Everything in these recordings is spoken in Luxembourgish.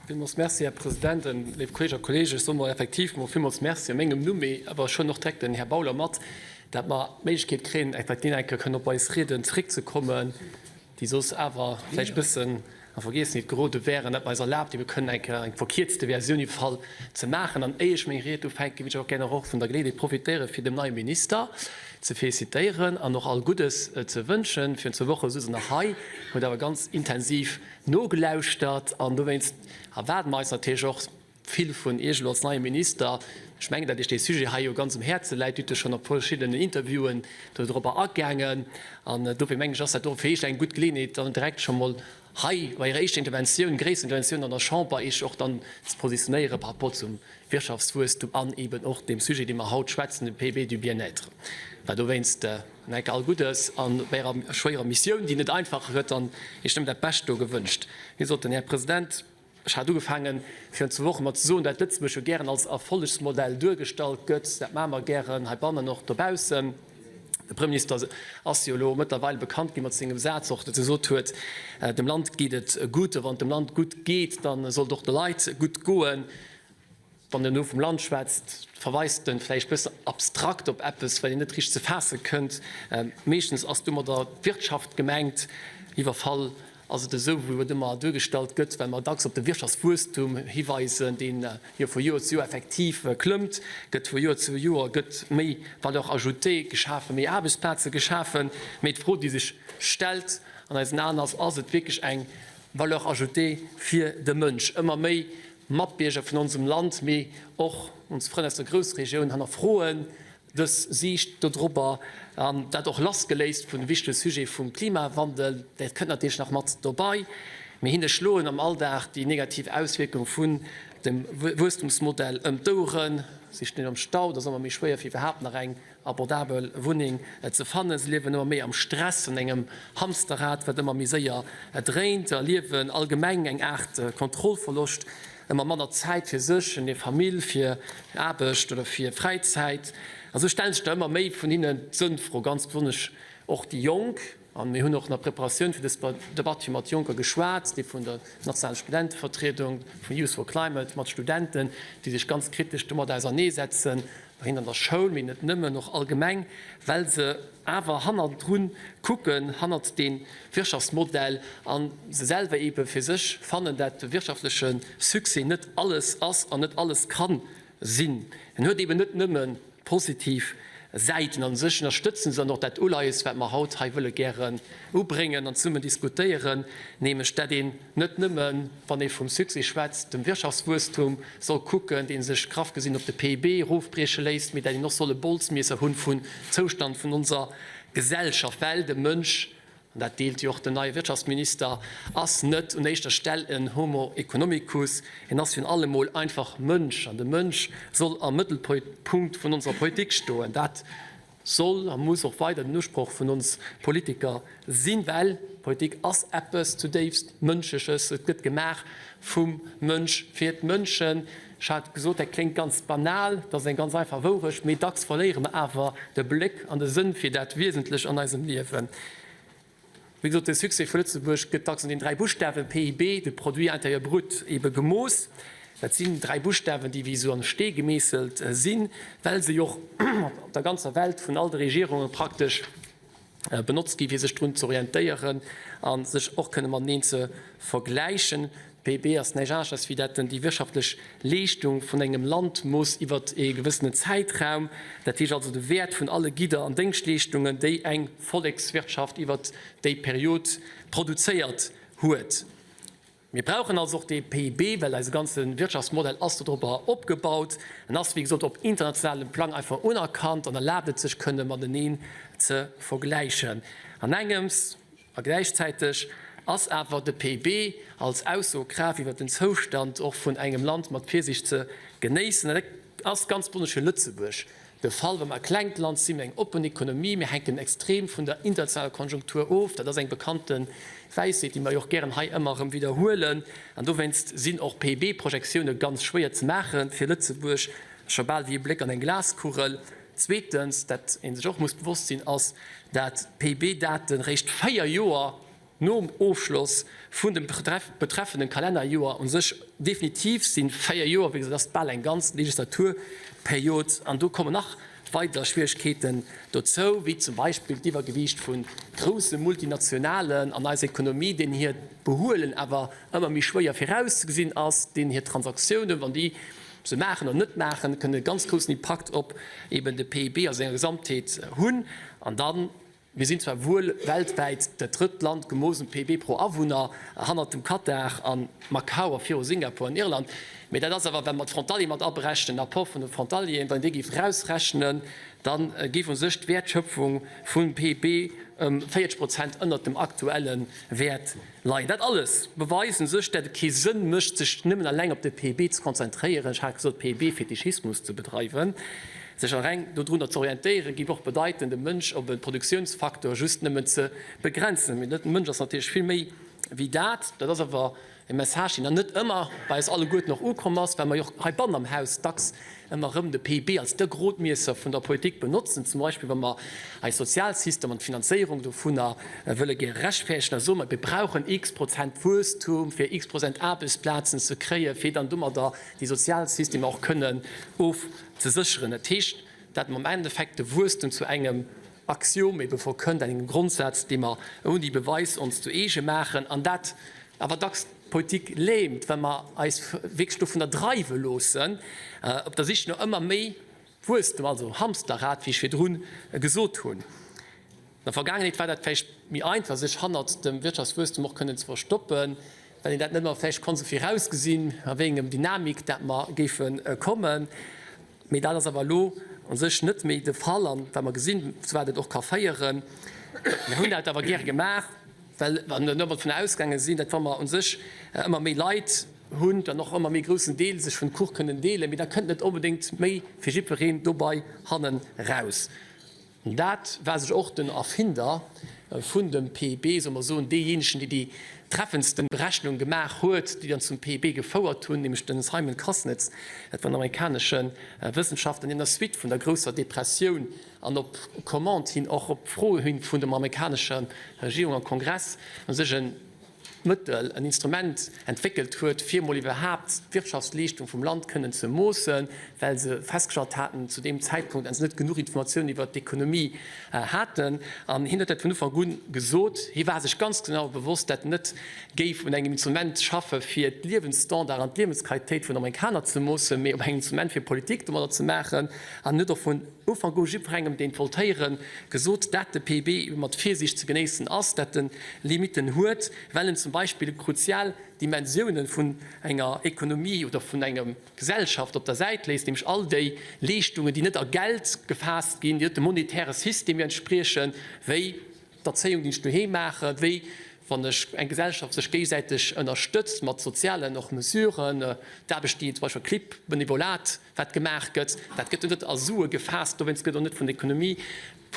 Villmools Merci, Här President. Léif Kolleeginnen a Kolleegen, ech soe mol effektiv mol villmools Merci a mengem Numm, mee awer schonn och direkt den Här Bauler mat, dat mer d'Méiglechkeet kréien, effektiv eng Kéier kënnen op eis Rieden zréckzekommen, déi soss awer vläicht e bëssen a Vergiessenheet gerode wären, dat mer eis erlaabt, ebe kënnen eng Kéier eng verkierzte Versioun iwwer Fall ze maachen. An éier ech meng Ried ufänken, wéilt ech och gären och vun der Geleeënheet profitéieren, fir dem neie Minister ze félicitéieren an och all Guddes ze wënschen. Virun zwou Woche souz en nach hei, huet awer ganz intensiv nogelauschtert an dowéinst erwaarde mer eis natierlech och vill vun Iech elo als neie Minister. Ech mengen, datt Iech dee Sujet hei jo ganz um Häerze läit. Dir hutt jo schonn op verschiddenen Interviewen do dorobber agaangen an dofir mengen ech, ass dat och fir Iech eng gutt Geleeënheet, dann direkt scho mol hei bei Ärer éischter Interventioun, gréisser Interventioun an der Chamber, Iech och dann ze positionéiere par rapport zum Wirtschaftswuesstum an eeben och deem Sujet, dee mer haut schwätzen, dem PIB du bien-être. Well dowéinst Enke all Guddes an bei Ärer schwéierer Missioun, déi net einfach huet, an Iech nëmmen dat Bescht do gewënscht. Mir soten, Här President, ech hat ugefaangen virun zwou Woche mat ze soen, dat Lëtzebuerg jo gären als Erfollegsmodell duergestallt gëtt. Dat maache mer gären heibannen, och dobaussen. De Premierminister ass jo elo mëttlerweil bekannt gi mat sengem Saz och, datt e gesot huet, Dem Land geet et gutt, a wann et dem Land gutt geet, da sollt och de Leit gutt goen. Wann en elo vum Land schwätzt, verweist en vläicht bësse abstrakt op eppes, wat een net richteg ze faasse kënnt. Meeschtens ass domadder d'Wirtschaft gemengt. Iwwerfall ass et esou, wéi et ëmmer duergestallt gëtt, well mer dacks op de Wirtschaftswuesstum hiweisen, deen jo vu Joer zu Joer effektiv klëmmt, gëtt vu Joer zu Joer gëtt méi Valeur ajoutée geschafen, méi Aarbechtsplaze geschafen. Mee d'Fro, déi sech stellt an eisen Aen ass, Ass et wierklech eng Valeur ajoutée fir de Mënsch? Ëmmer méi Matbierger vun onsem Land, mee och ons Frënn aus der Groussregioun hannerfroen dës Siicht dodrobber, an dat och lassgeléist vun dem wichtege Sujet vum Klimawandel. Dat kënnt natierlech nach mat dobei, mee hinne schloen am Alldag déi negativ Auswierkung vun dem Wuesstumsmodell ëm d'Oueren. Si stinn am Stau, et ass ëmmer méi schwéier fir iwwerhaapt nach eng abordabel Wunneng ze fannen. Se liewen ëmmer méi am Stress, an engem Hamsterrad, wat ëmmer méi séier dréint, erliewen allgemeng eng Aart Kontrollverloscht, ëmmer manner Zäit fir sech an hir Famill, fir Aarbecht oder fir Fräizäit. A sou stellen sech der ëmmer méi vun hinnen d'Sënnfro, ganz besonnesch och déi Jonk. A mir hunn och an der Preparatioun fir dës Debatt jo mat Jonker geschwat, déi vun der nationaler Studentevertriedung, vun Youth for Climate, mat Studenten, déi sech ganz kritesch domat auserneesetzen, bei hinnen an der Schoul, mee net nëmmen, och allgemeng, well se awer hannerdrun kucken, hannert dee Wirtschaftsmodell, a se selwer eebe fir sech fannen, dat de wirtschaftleche Succès net alles ass an net alles ka sinn. En huet eeben net nëmme positiv Säiten an sech ënnerstëtzen se dann och dat Uleies, wat mer haut hei wëlle gären ubréngen an zesummen diskutéieren, nämlech dat een net nëmmen, wann ee vum Succès schwätzt, dem Wirtschaftswuesstum soll kucken, dee sech graff gesinn op de PIB erofbrieche léisst, mee dat een och soll e Bolzmiesser hunn vun Zoustand vun onser Gesellschaft, well de Mënsch an dat deelt jo och den neie Wirtschaftsminister, ass net un éischter Stell en Homo economicus, hien ass virun allem mol einfach Mënsch, an de Mënsch soll am Mëttelpunkt vun onser Politik stoen. Dat soll a muss och weider den Usproch vun ons Politiker sinn, well Politik ass eppes zudéifst Mënschleches, et gëtt gemaach vum Mënsch fir d'Mënschen. Ech hat gesot, dat kléngt ganz banal, dat ass eng ganz einfach Wourecht, mee dacks verléiere mer awer de Bléck an de Sënn fir dat Wiesentlech an eisem Liewen. Wéi gesot, de Succès vu Lëtzebuerg gëtt dacks un den 3 Buschtawen PIB, de Produit intérieur brut, ebe gemooss. Dat sinn 3 Buschtawen, déi wéi esou an Stee gemeesselt sinn, well se jo och op der ganzer Welt vun all de Regierunge praktesch benotzt gi fir sech drun ze orientéieren a sech och kënne mateneen ze vergläichen. PIB ass näischt aneschters wéi dat en déi wirtschaftlech Leeschtung vun engem Land mooss iwwert ee gewëssenen Zäitraum, dat heescht also de Wäert vun alle Gidder an Déngschtleeschtungen, déi eng Vollekswirtschaft iwwert déi Period produzéiert huet. Mir brauchen also och dee PIB, well eise ganze Wirtschaftsmodell ass dodropper opgebaut. En ass, wéi gesot, op internationalem Plang einfach unerkannt an erlaabt et, sech kënne mateneen ze vergläichen. An engems a gläichzäiteg ass awer de PIB als Aussokraaft iwwert den Zoustand och vun engem Land mat Virsiicht ze genéissen. Dat ass ganz besonnesch fir Lëtzebuerg de Fall, well mer e klengt Land sinn, eng oppen Ekonomie, mir hänken extrem vun der internationaler Konjunktur of. Dat ass eng bekannte Wäisheet, déi mer jo och gären hei ëmmer erëm widderhuelen. An dowéinst sinn och PIB-Projektioune ganz schwéier ze maache fir Lëtzebuerg, scho bal wéi e Bléck an eng Glaskugel. Zweetens, dat ee sech och muss bewosst sinn, ass, dat d'PIB-Daten réischt 4 Joer. Nom Ofschloss vun dem betreffenden Kalennerjoer u sech definitiv sinn 4 Joer, wéi gesot, ass bal eng ganz Legislaturperiod, an do kommen nach weider Schwieregkeeten dozou, wéi zum Beispill d'Iwwergewiicht vu grousse Multinationalen an eiser Ekonomie, deenen hiert Behuelen awer ëmmer méi schwéier virauszegesinn ass, deenen hir Transaktiounen, wann déi se maachen oder net maachen, kënnen e ganz groussen Impakt op eben de PIB a senger Gesamtheet hunn. An dann Mir sinn zwar wuel weltwäit dat drëtt Land gemooss um PIB pro Awunner, hannert dem Katar a Macau a viru Singapur an Irland, mee dat ass awer, wa mer d'Frontalier mat aberechnen, den Apport vun de Frontalieren, wann een dee géif erausrechnen, da géif u sech d'Wäertschöpfung vum PIB ëm 40 Prozent ënnert dem aktuelle Wäert leien. Dat alles beweist u sech, dat et kee Sënn mécht, sech nëmmen eleng op de PIB ze konzentréieren, ech hat gesot, PIB-Fetischismus ze bedreiwen. Sech eleng dodrunner ze orientéieren, géif och bedeiten, de Mënsch op e Produktiounsfaktor just nëmmen ze begrenzen. Mee de Mënsch ass natierlech vill méi wéi dat. Dat ass awer e Message, deen dann net ëmmer bei eis alleguerten och ukomm ass, well mer jo och heibannen am Haus dacks ëmmer erëm de PIB als de Grodmiesser vun der Politik benotzen, zum Beispill wa mer eis Sozialsystem an d'Finanzéierung dovunner wëlle gäre rechtfäerdegen, da soe mer, mir brauchen x Prozent Wuesstum, fir x Prozent Aarbechtsplazen ze kréien, fir dann domadder déi Sozialsystemer och kënnen ofzesécheren. Dat heescht, dat mer am Endeffekt de Wuesstum zu engem Axiom ebe verkënnt, engem Grondsaz, dee mer ouni Beweis ons zu eege maachen an dat awer dacks d'Politik lähmt, well mer eis wierklech dovunner dreiwe loossen, op der Sich no ëmmer méi Wuesstem, also Hamsterrad, wéi ech virdru gesot hunn. An der Vergaangenheet war dat vläicht méi einfach, sech hannert dem Wirtschaftswuesstem och kënnen ze verstoppen, well een dat net ëmmer vläicht konnt esou virausgesinn, a wéi engem Dynamik dat mer géife kommen. Mee dat ass awer elo u sech net méi de Fall an well mer gesinn, zu wat et och ka féieren. Mir hunn dat awer gäre gemaach, well mer ëmmer dovun ausgaange sinn, datt wa mer u sech ëmmer méi Leit hunn, dann och ëmmer méi groussen Deel sech vun Kuch kënnen deelen. Mee da kënnt net onbedéngt méi fir jiddwereen dobei hannen raus. Dat war sech och den Erfinder vun dem PIB, solle mer soen, deejéinegen, dee déi treffendsten Berechnung gemaach huet, déi dann zum PIB gefouert hunn, nämlech den Simon Kuznets. Dat war en amerikanesche Wëssenschaftler, deen an der Suite vun der grousser Depressioun an op Commande hin, och op Fro hin vun der amerikanescher Regierung am Kongress, u sech e Mëttel, en Instrument entwéckelt huet, fir emol iwwerhaapt d'Wirtschaftsleeschtung vum Land kënnen ze moossen, well se festgestallt haten zu deem Zäitpunkt, datt se net genuch Informatiounen iwwert d'Ekonomie haten. An hien huet dat vun Ufank un gesot. Hie war sech ganz genau bewosst, datt en net géif un engem Instrument schaffe fir d'Liewensstandard an d'Liewensqualitéit vun Amerikaner ze moossen, mee op engem Instrument fir Politik domadder ze maachen. An huet och vun Ufank u jiddwerengem, deen et wollt héieren, gesot, dat de PIB mat Virsiicht ze genéissen ass, dat en Limitten huet, well en zum Beispill kruzial Dimensiounen vun enger Ekonomie oder vun enger Gesellschaft op der Säit léisst, nämlech all déi Leeschtungen, déi net a Geld gefaasst ginn, déi net dem monetäre System entspriechen, wéi d'Erzéiung, déi ech doheem maachen, wéi wann ech eng Gesellschaft sech géigesäiteg ënnerstëtzt mat sozialen och Mesuren, d'Aarbecht, déi zum Beispill Clibb, Benevolat, wat gemaach gëtt, dat gëtt jo net a Sue gefaasst, dowéinst gëtt och net vun der Ekonomie,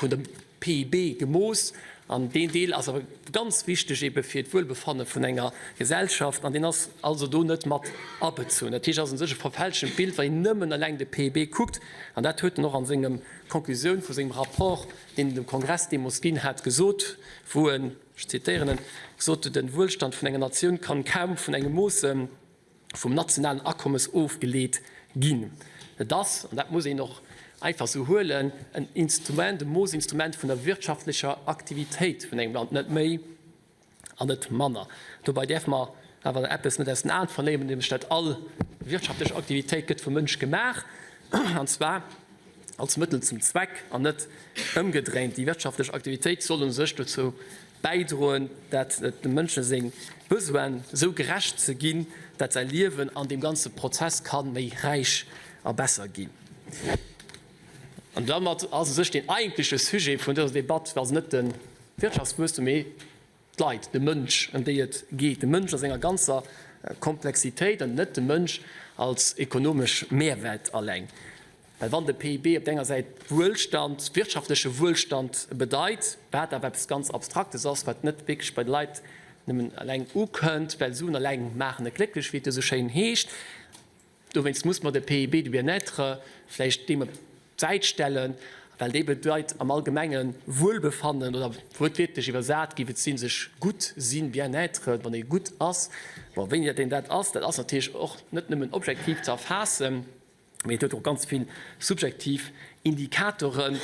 vun dem PIB gemooss. An deen Deel ass awer ganz wichteg ebe fir d'Wuelbefanne vun enger Gesellschaft an deen ass also do net mat abezunn. Dat heescht, et ass u sech e verfälschtent Bild, wann een nëmmen eleng de PIB kuckt. An dat huet en och a sengem Konklusioun vu sengem Rapport, deen en dem Kongress deemools ginn hat, gesot, wou en, ech zitieren en, gesot huet, Den Wuelstand vun enger Natioun kann kaum vun engem Moosse vum nationalen Akommes ofgeleet ginn. Et ass, an dat muss een och einfach esou huelen, en Instrument, e Moossinstrument vun der wirtschaftlecher Aktivitéit vun engem Land, net méi an net manner. Dobei däerfe mer awer eppes net aus den Aen verléieren, nämlech dat all wirtschaftlech Aktivitéit gëtt vum Mënsch gemaach, an zwar als Mëttel zum Zweck an net ëmgedréint. Déi wirtschaftlech Aktivitéit soll u sech dozou bäidroen, dat dem Mënsche seng Besoinen esou gerecht ze ginn, dat säi Liewen an deem ganze Prozess ka méi räich a besser ginn. An domat ass u sech deen eigentleche Sujet vun dëser Debatt also net de Wirtschaftswuesstum, mee d'Leit, de Mënsch, ëm déi et geet, de Mënsch a senger ganzer Komplexitéit an net de Mënsch als ekonomesch Mehrwäert alleng. Well wann de PIB op der enger Säit Wuelstand, wirtschaftleche Wuelstand bedeit, wat awer eppes ganz Abstraktes ass, wat net wierklech bei de Leit nëmmen eleng ukënnt, well Suen eleng maachen net glécklech, wéi et jo esou schéin heescht, dowéinst muss mer de PIB du bien-être vläicht deem op d'Säit stellen. Well dee bedeit am Allgemenge Wuelbefannen oder wuertwiertlech iwwersat géif et sinn, sech gutt sinn, bien-être, wann ee gutt ass. Bon, wéini dat een dat ass, dat ass natierlech och net nëmmen objektiv ze erfaassen, mee et huet och ganz vill subjektiv Indikatoren.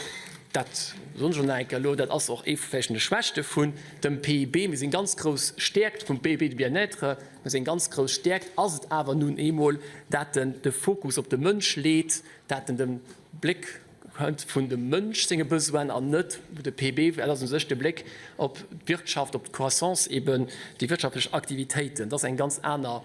Dat soen ech och nach eng Kéier elo, dat ass och ee vläicht vun de Schwächte vun dem PIB. Mee seng ganz grouss Stäerkt vum PIB du bien-être, mee seng ganz grouss Stäerkt ass et awer nun eemol, dat en de Fokus op de Mënsch leet, dat en de Bléck hënt vun dem Mënsch senge Besoinen an net de PIB, well dat ass u sech de Bléck op d'Wirtschaft, op d'Croissance eben, déi wirtschaftlech Aktivitéiten. Dat ass eng ganz aner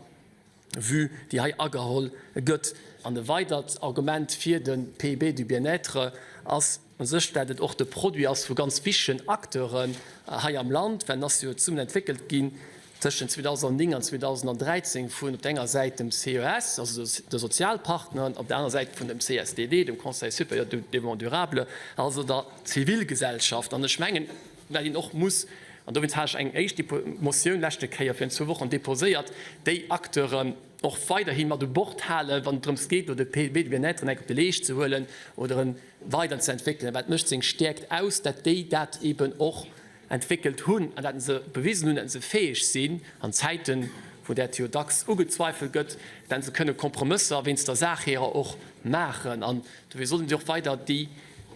Vue, déi hei ageholl gëtt. An e weidert Argument fir de PIB du bien-être ass u sech, dat et och de Produit ass vu ganz wichtegen Acteuren hei am Land, well en ass jo zesummen entwéckelt ginn tëschent 2009 an 2013 vun op der enger Säit dem CES, also de Sozialpartneren, op der aner Säit vun dem CSDD, dem Conseil supérieur du développement durable, also der Zivilgesellschaft. An ech mengen, wat een och muss, an dowéinst hat ech eng éischt Motioun leschte Kéier virun zwou Wochen déposéiert, déi Acteuren och weiderhi mat u Bord halen, wann et drëms geet, elo de PIB de bien-être enk op de Leescht ze huelen oder en weider ze entwéckelen. Wat mécht seng Stäerkt aus? Dat déi dat eben och entwéckelt hunn an dat se bewisen hunn, dat se fäeg sinn, an Zäiten, wou dat jo dacks ugezweifelt gëtt, dat se kënne Kompromësser wéinst der Saach hirer och maachen. An dofir sollten si och weider déi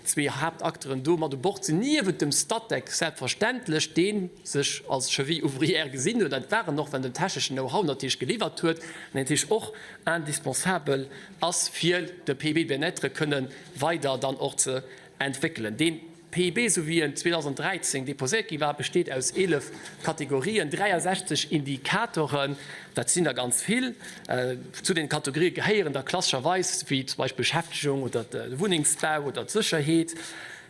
zwee Haaptakteuren do mat u Bord sinn, niewent dem Statec selbstverständlech, dee sech als Cheville ouvrière gesinn huet, dat war en och, well en den techneschen Know-how natierlech geliwwert huet an deen natierlech och indispensabel ass, fir de PIB bien-être kënne weider dann och ze entwéckelen. Deen PIB, esou wéi en 2013 déposéiert gi war, besteet aus 11 Kategorien, 63 Indikatoren, dat sinn der ganz vill. Zu den Kategorië gehéieren der klassescherweis, wéi zum Beispill Beschäftegung oder de Wunnengsbau oder d'Sécherheet.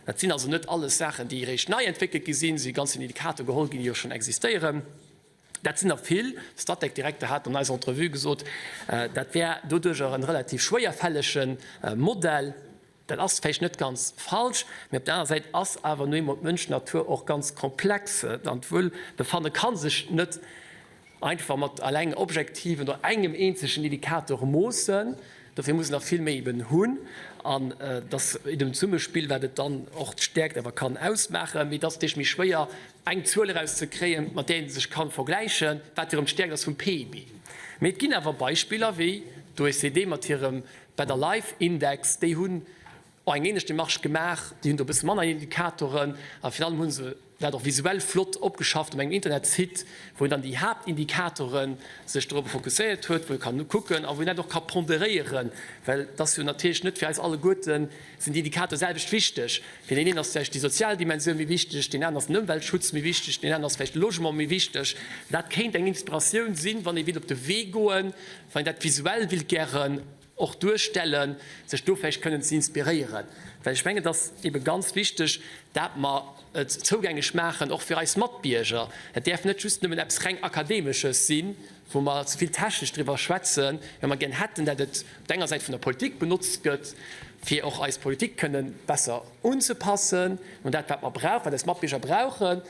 Dat sinn also net alles Saachen, déi eréischt nei entwéckelt gi sinn, si ganz vill Indikatore geholl ginn, déi jo schonn existéieren. Dat sinn der vill. De Statec-Direkter hat an eiser Entrevue gesot, dat wär doduercher e relativ schwéierfällege Modell. Dat ass vläicht net ganz falsch, mee op der anerer Säit ass awer nu eemol d'Mënschennatur och ganz komplex an d'Wuelbefanne ka sech net einfach mat eleng objektiven oder engem eenzegen Indikator moossen. Dofir muss een der vill méi eben hunn an et ass eben d'Zesummespill, wat et dann och d'Stäerkt awer kann ausmaachen. Mee et ass natierlech méi schwéier eng Zuel erauszekréien, mat där ee sech ka vergläichen, wat erëm d'Stäerkt ass vum PIB. Mee et ginn awer Beispiller wéi d'OECD mat hirem Better Life Index, déi hunn och eng ähnlech Demarche gemaach, déi hunn do e bësse manner Indikatoren a virun allem hu se dat och visuell flott opgeschafft op engem Internetsite, wou een dann déi Haaptindikatore sech dorobber fokusséiert huet, wou ee kann kucken a wou een dat och ka ponderéieren, well et ass jo natierlech net fir eis alleguerte sinn déi Indikatore selwecht wichteg. Fir deen een ass vläicht déi sozial Dimensioun méi wichteg, deen aneren ass den Ëmweltschutz méi wichteg, deen aneren ass vläicht de Logement méi wichteg. Dat kéint eng Inspiratioun sinn, wann ee wéilt op de Wee goen, Wann een dat visuell willt gären och duerstellen, sech do vläicht kënnen ze inspiréieren. Well ech mengen, et ass ebe ganz wichteg, dat mer et zougänglech maachen, och fir eis Matbierger. Et däerf net just nëmmen eppes reng Akademesches sinn, wou mer ze vill technesch driwwer schwätzen, well mer gär hätten, dat et op der enger Säit vun der Politik benotzt gëtt, fir och eis Politik kënnen besser unzepassen un dat, wat mer brauchen, wat eis Matbierger brauchen.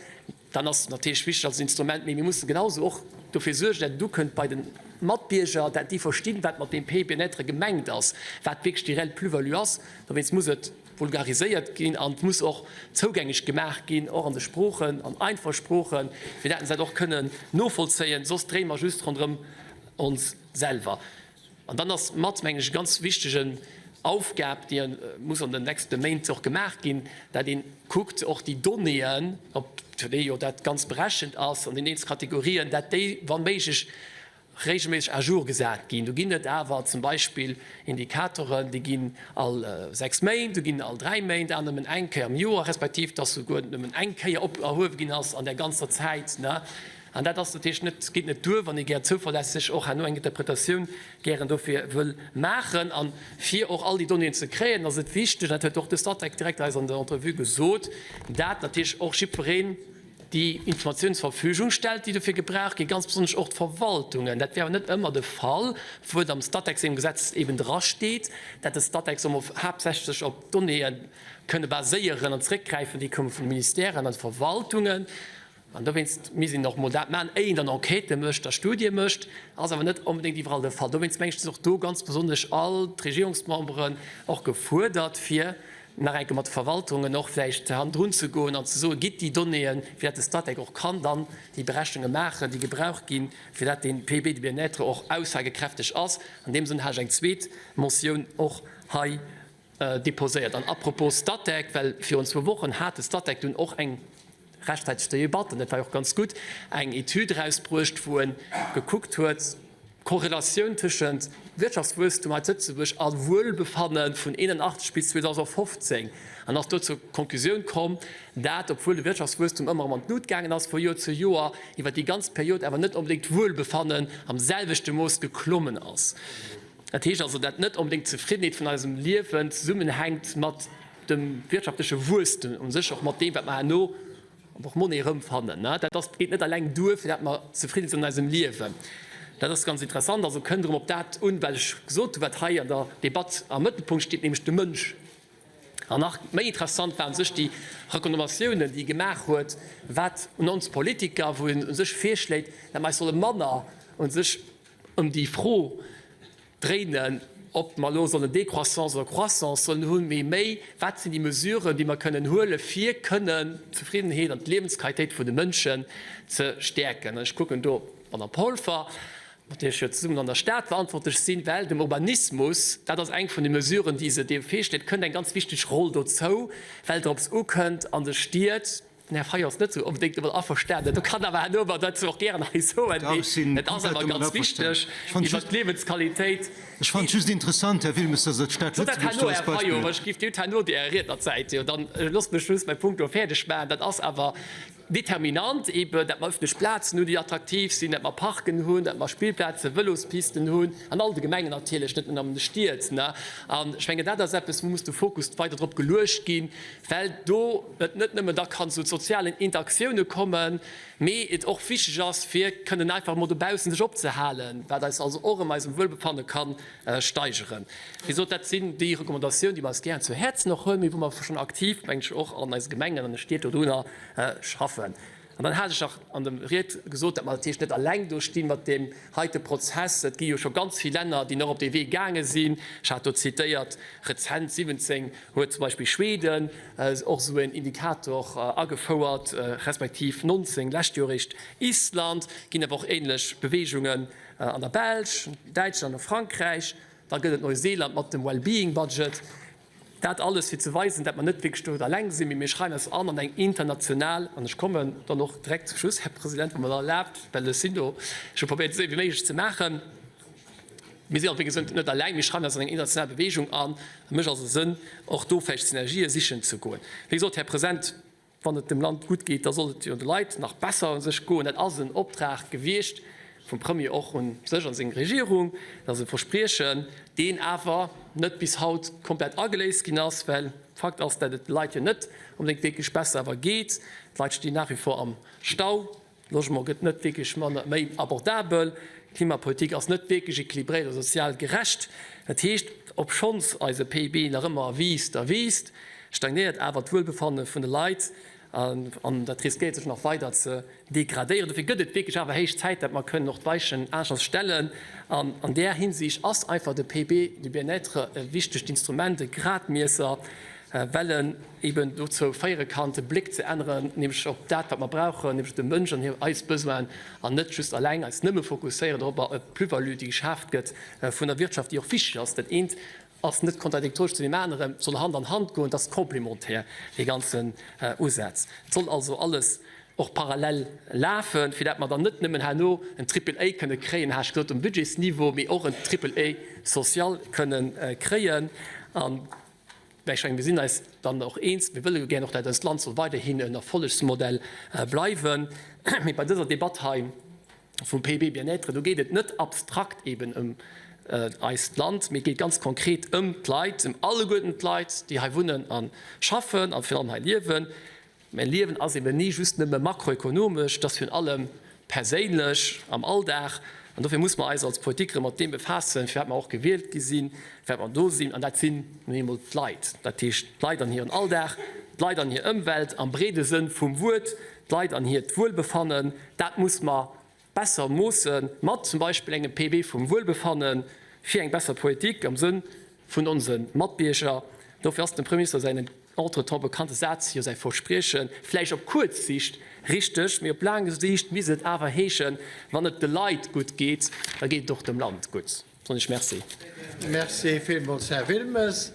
Dann ass et natierlech wichteg als Instrument, mee mir mussen genauso och dofir suergen, dat et ukënnt bei de Matbierger, dat déi verstinn, wat mat deem Pays bien-être gemengt ass, wat wierklech déi réell Plus-value ass. Dowéinst muss et vulgariséiert ginn an et muss och zougänglech gemaach ginn, och an de Sproochen, an einfache Sproochen, fir dat se dat och kënnen novollzéien. Soss dréie mer just ronderëm ons selwer. An dann ass mat, mengen ech, e ganz wichtegen Aufgab, déi muss an den nächste Méint och gemaach ginn, dat ee kuckt, och déi Donnéeën, op déi jo dat Ganzt berechent ass, an den eenzel Kategorien, dat déi wa méiglech regelméisseg à jour gesat ginn. Do ginn et awer zum Beispill Indikatoren, déi ginn all 6 Méint, do ginn all 3 Méint, aner nëmmen eng Kéier am Joer, respektiv dass souguer nëmmen eng Kéier op erhuewe ginn ass an där ganzer Zäit. An dat ass natierlech net, geet net duer, wann ee gär zouverlässeg och herno eng Interpretatioun gären dofir wëll maachen. A fir och all déi Donnéeën ze kréien, ass et wichteg, an dat huet och de Statec-Direkter eis an der Entrevue gesot, dat natierlech och jiddwereen déi Informatiounen zur Verfügung stellt, déi dofir gebraucht ginn, ganz besonnesch och d'Verwaltungen. Dat wär awer net ëmmer de Fall, obwuel et am Statec sengem Gesetz eben drasteet, dat de Statec soll haaptsächlech op Donnéeë kënne baséieren an zréckgräifen, déi komme vun de Ministèren an de Verwaltungen. An dowéinst misst een och mol dat maachen, éier een dann Enquêtë mécht a Studië mécht. Ass awer net onbedéngt iwwerall de Fall. Dowéinst mengen ech, sinn och do ganz besonnesch all d'Regierungsmemberen och gefuerdert, fir. nach eng Kéier mat de Verwaltungen och vläicht hannendrun ze goen an ze soen, Gitt déi Donnéeën, fir dat de Statec och kann dann déi Berechnunge maachen, déi gebraucht ginn, fir dat dee PIB du bien-être och aussagekräfteg ass. An deem Sënn hat ech eng zweet Motioun och hei déposéiert. An à propos Statec, well virun zwou Wochen hat de Statec dunn och eng rechtzäiteg zur Debatt, an dat war jo och ganz gutt, eng Etüd erausbruecht, wou e gekuckt huet, d'Korrelatioun tëschent Wirtschaftswuesstum hei zu Lëtzebuerg a Wuelbefanne vun 81 bis 2015, an ass do zur Konkusioun komm, dat, obwuel de Wirtschaftswuesstum ëmmer erëm an d'Lut gaangen ass vu Joer zu Joer, iwwer déi ganz Period awer net onbedéngt d'Wuelbefannen am selwechte Mooss geklommen ass. Dat heescht also, dat net onbedéngt d'Zefriddenheet vun eisem Liewen zesummenhänkt mat dem wirtschaftleche Wuesstem u sech, och mat deem, wat mer herno am Portmonnaie erëmfannen. Dat ass, geet net eleng duer, fir dat mer zefridde sinn an eisem Liewen. Dat ass ganz interessant. Also kënnt erëm op dat un, wat ech gesot hunn, wat hei an der Debatt am Mëttelpunkt steet, nämlech de Mënsch. An nach méi interessant waren u sech déi Recommandatiounen, déi e gemaach huet, wat un ons Politiker, wou en u sech virschléit, dat mer eis solle manner u sech ëm déi Fro dréinen, ob mer elo sollen Décroissance oder Croissance sollen hunn, mee méi, wat sinn déi Mesuren, déi mer kënnen huelen, fir kënnen d'Zefriddenheet an d'Liewensqualitéit vun de Mënschen ze stäerken. An ech kucken do op d'Madame Polfer, mat där ech jo zesummen an der Stad verantwortlech sinn, well dem Urbanismus, dat ass eng vun de Mesuren, déi se deem virschléit, kënnt eng ganz wichteg Roll dozou, well drops ukënnt an de Stied, Den Här Fayot ass net esou onbedéngt domat averstanen. Do kann awer herno mer dat och gären hei soen. Mee et ass awer ganz wichteg iwwert d'Liewensqualitéit. Ech fannen et just interessant, Här Wilmes, dass Der d'Stad Sot dat Lëtzebuerg herno, do als Här Fayot. Beispill. Ech giff Dir herno déi Är Riednerzäit. Jo, dann loosst mech just mäi Punkt do fäerdeg maachen. Dat ass awer determinant eeben, dat mer öffentlech Plazen hunn, déi attraktiv sinn, dat mer Parken hunn, dat mer Spillplazen, Vëlospisten hunn, an all de Gemengen natierlech, net nëmmen an de Stied. An ech mengen, dat ass eppes, wou muss de Fokus weider drop geluecht ginn, well do et net nëmmen da kann zu sozialen Interaktioune kommen, mee et och wichteg ass, fir kënnen einfach emol dobaussen sech opzehalen, wat eis also och erëm eisem Wuelbefanne ka steigeren. Wéi gesot, dat sinn déi Recommandatiounen, déi mer eis gären zu Häerzen och huelen, mee wou mer schonn aktiv, mengen ech, och an eise Gemengen, an de Stied dodrunner schaffen. An dann hat ech nach an dem Ried gesot, datt mer natierlech net eleng do sti mat deem heite Prozess. Et gi jo scho ganz vill Länner, déi nach op dee Wee gaange sinn. Ech hat do zitéiert, rezent 17 huet zum Beispill Schweden och esou en Indikator agefouert, respektiv 19, lescht Joer eréischt Island. Et ginn awer och ähnlech Beweegungen an der Belsch, Däitschland a Frankräich. Da gëtt et Neuseeland mat dem Well-being Budget. Dat alles fir ze weisen, dat mer net wierklech do eleng sinn, mee mir schreiwen eis an an eng international, an ech kommen dann och direkt zum Schluss, Här President, wann Der mer erlaabt, well ech sinn do, ech hu probéiert esou séier wéi méiglech ze maachen. Mir sinn also wéi gesot net eleng, mir schreiwen eis an eng international Bewegung an. Et mécht also Sënn, och do vläicht Synergië sichen ze goen. Wéi gesot, Här President, Wann et dem Land gutt geet, da soll et jo de Leit nach besser u sech goen. Dat ass en Optrag gewiescht vum Premier och un sech an seng Regierung. Dat ass e Verspriechen, deen awer net bis haut komplett ageléist ginn ass, well Fakt ass, dat et de Leit jo net onbedéngt wierklech besser awer geet. D'Leit stinn nach wie vor am Stau. Logement gëtt net wierklech manner, méi abordabel, d'Klimapolitik ass net wierklech equilibréiert a sozial gerecht. Dat heescht, obschonns eise PIB nach ëmmer wiisst a wiisst, stagnéiert awer d'Wuelbefanne vun de Leit an dat riskéiert sech nach weider ze degradéieren. Dofir gëtt et wierklech awer héich Zäit, dat mer kënnen och d'Weichen aneschters stellen. An an där Hinsicht ass einfach de PIB du bien-être e wichtegt Instrument, e Gradmiesser, well en eben dozou féiere kann, de Bléck ze änneren, nämlech op dat, wat mer brauchen, nämlech de Mënsch an hir, eis Besoinen, an net just eleng eis nëmme fokusséieren dorobber, op d'Plus-value, déi geschaaft gëtt vun der Wirtschaft, déi och wichteg ass. Dat eent ass net kontradiktoresch zu deem aneren, et soll Hand an Hand goen, et ass complémentaire, dee ganzen Usaz. Et soll also alles och parallel lafen, fir dat mer dann net nëmmen herno en Triple A kënne kréien, hat ech gesot, um Budgetsniveau, mee och en Triple A social kënne kréien. An Mä ech mengen, mir sinn eis dann och eens, mir wëlle jo gär och, dat eist Land soll weiderhin en Erfollegsmodell bleiwen. Mee bei dëser Debatt hei vum PIB bien-être, do geet et net abstrakt eben ëm eist Land, mee et geet ganz konkret ëm d'Leit, ëm alleguerten d'Leit, déi hei wunnen a schaffen a virun allem hei liewen. Mä Liewen ass eben ni just nëmme makroekonomesch, et ass virun allem perséinlech, am Alldag. An dofir muss mer eis als Politikere mat deem befaassen, firwat mer och gewielt gi sinn, firwat mer do sinn. An dat sinn nun eemol d'Leit. Dat heescht d'Leit an hiren Alldag, d'Leit an hir Ëmwelt am breede Sënn vum Wuert, d'Leit an hiert Wuelbefannen. Dat muss mer besser moosse mat zum Beispill engem PIB vum Wuelbefannen, fir eng besser Politik am Sënn vun onse Matbierger. Dofir ass dem Premierminister säin entretemps bekannte Saz jo säi Verspriechen, vläicht op kuerz Sicht richteg, mee op laang Sicht misst et awer heeschen, Wann et de Leit gutt geet, da geet et och dem Land gutt. Soen ech Merci. Merci villmools, Här Wilmes.